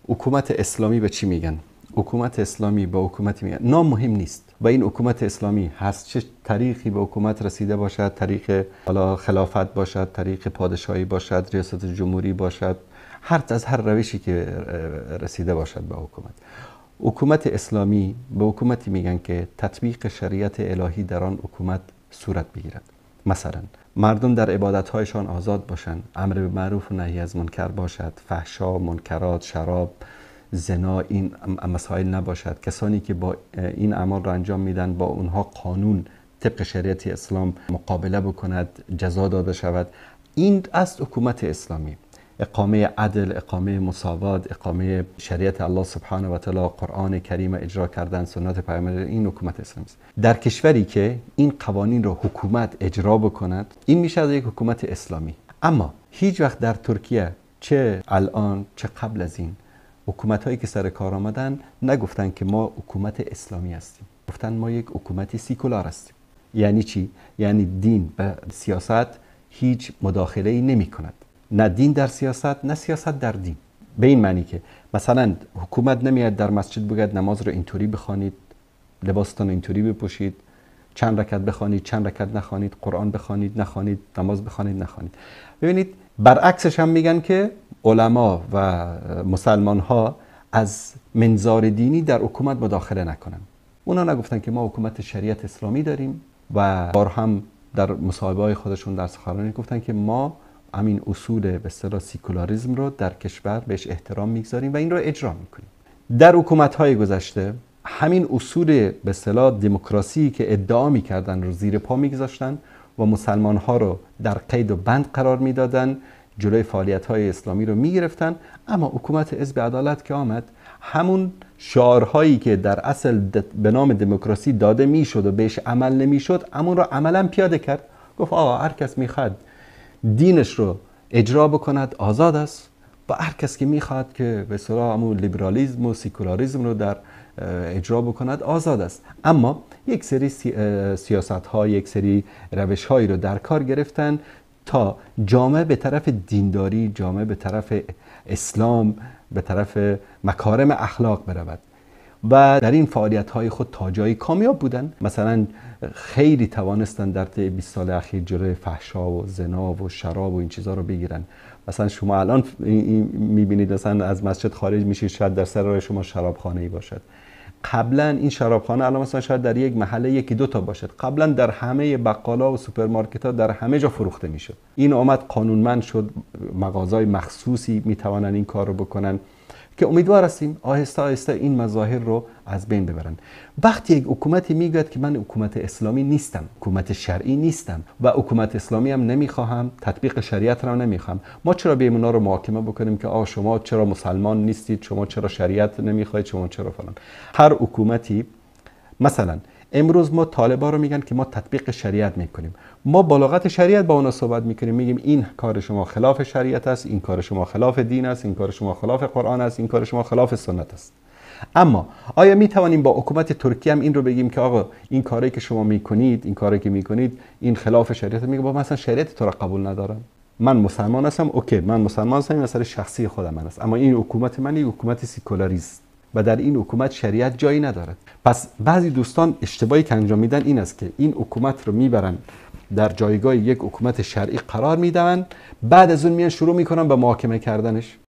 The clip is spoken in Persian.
حکومت اسلامی به چی میگن؟ حکومت اسلامی به حکومت میگن، نام مهم نیست و این حکومت اسلامی هست چه طریقی به حکومت رسیده باشد، طریق حالا خلافت باشد، طریق پادشاهی باشد، ریاست جمهوری باشد، هر از هر روشی که رسیده باشد به حکومت. حکومت اسلامی به حکومتی میگن که تطبیق شریعت الهی در آن حکومت صورت بگیرد. مثلا مردم در عبادتهایشان آزاد باشند، امر به معروف و نهی از منکر باشد، فحشا، منکرات، شراب، زنا، این مسائل نباشد. کسانی که با این اعمال را انجام میدن با اونها قانون طبق شریعت اسلام مقابله بکند، جزا داده شود. این است حکومت اسلامی. اقامه عدل، اقامه مساوات، اقامه شریعت الله سبحانه و تعالی، قرآن کریم اجرا کردن، سنت پیامبر، این حکومت اسلامی است. در کشوری که این قوانین را حکومت اجرا بکند، این میشه از یک حکومت اسلامی. اما هیچ وقت در ترکیه، چه الان چه قبل از این، حکومت هایی که سر کار آمدن نگفتن که ما حکومت اسلامی هستیم، گفتن ما یک حکومت سیکولار هستیم. یعنی چی؟ یعنی دین به سیاست هیچ مداخله‌ای نمی کند، نه دین در سیاست، نه سیاست در دین. به این معنی که مثلا حکومت نمیاد در مسجد بگه نماز رو اینطوری بخوانید، لباستان اینطوری بپوشید، چند رکعت بخوانید، چند رکعت نخوانید، قرآن بخوانید، نخوانید، نماز بخوانید، نخوانید. ببینید برعکسش هم میگن که علما و مسلمان ها از منظار دینی در حکومت مداخله نکنن. اونا نگفتن که ما حکومت شریعت اسلامی داریم و بار هم در مصاحبه های خودشون در سخنرانی گفتن که ما همین اصول به اصطلاح سیکولاریسم رو در کشور بهش احترام میگذاریم و این رو اجرا میکنیم. در حکومت های گذشته همین اصول به اصطلاح دموکراسی که ادعا میکردن رو زیر پا میگذاشتن و مسلمان ها رو در قید و بند قرار میدادن، جلوی فعالیت های اسلامی رو میگرفتن. اما حکومت حزب عدالت که آمد، همون شعارهایی که در اصل به نام دموکراسی داده میشد و بهش عمل نمیشد، همون رو عملا پیاده کرد. گفت آقا هر کس میخواد دینش رو اجرا بکند آزاد است، با هر کس که میخواد که به اصطلاح همون لیبرالیسم و سیکولاریسم رو در اجرا بکند آزاد است. اما یک سری سیاست ها، یک سری روش هایی رو در کار گرفتن تا جامعه به طرف دینداری، جامعه به طرف اسلام، به طرف مکارم اخلاق برود و در این فعالیت های خود تا جایی کامیاب بودن. مثلا خیلی توانستن در طی 20 سال اخیر جلوی فحشا و زنا و شراب و این چیزها رو بگیرن. مثلا شما الان میبینید مثلا از مسجد خارج میشید، شاید در سر راه شما شرابخانه ای باشد. قبلا این شرابخانه الان مثلا شاید در یک محله یکی دو تا باشد، قبلا در همه بقالا و سوپرمارکت ها در همه جا فروخته میشد. این آمد قانونمند شد، مغازهای مخصوصی میتوانن این کار رو بکنن که امیدوار هستیم آهسته آهسته این مظاهر رو از بین ببرن. وقتی یک حکومتی میگوید که من حکومت اسلامی نیستم، حکومت شرعی نیستم و حکومت اسلامی هم نمیخواهم، تطبیق شریعت رو نمیخوام، ما چرا بیایم اونا رو محاکمه بکنیم که آ شما چرا مسلمان نیستید، شما چرا شریعت نمیخواید، شما چرا فلان. هر حکومتی، مثلا امروز ما طالبا رو میگن که ما تطبیق شریعت میکنیم، ما با لغت شریعت با اونا صحبت میکنیم، میگیم این کار شما خلاف شریعت است، این کار شما خلاف دین است، این کار شما خلاف قرآن است، این کار شما خلاف سنت است. اما آیا میتوانیم با حکومت ترکیه هم این رو بگیم که آقا این کاری که شما میکنید، این کاری که میکنید این خلاف شریعت؟ میگه با مثلا شریعت تو را قبول ندارم، من مسلمان هستم، okay من مسلمان هستم، این مسئله شخصی خود من است، اما این حکومت من یک حکومت سیکولاریست و در این حکومت شریعت جایی ندارد. پس بعضی دوستان اشتباهی که انجام میدن این است که این حکومت رو میبرن در جایگاه یک حکومت شرعی قرار میدن، بعد از اون میان شروع میکنن به محاکمه کردنش.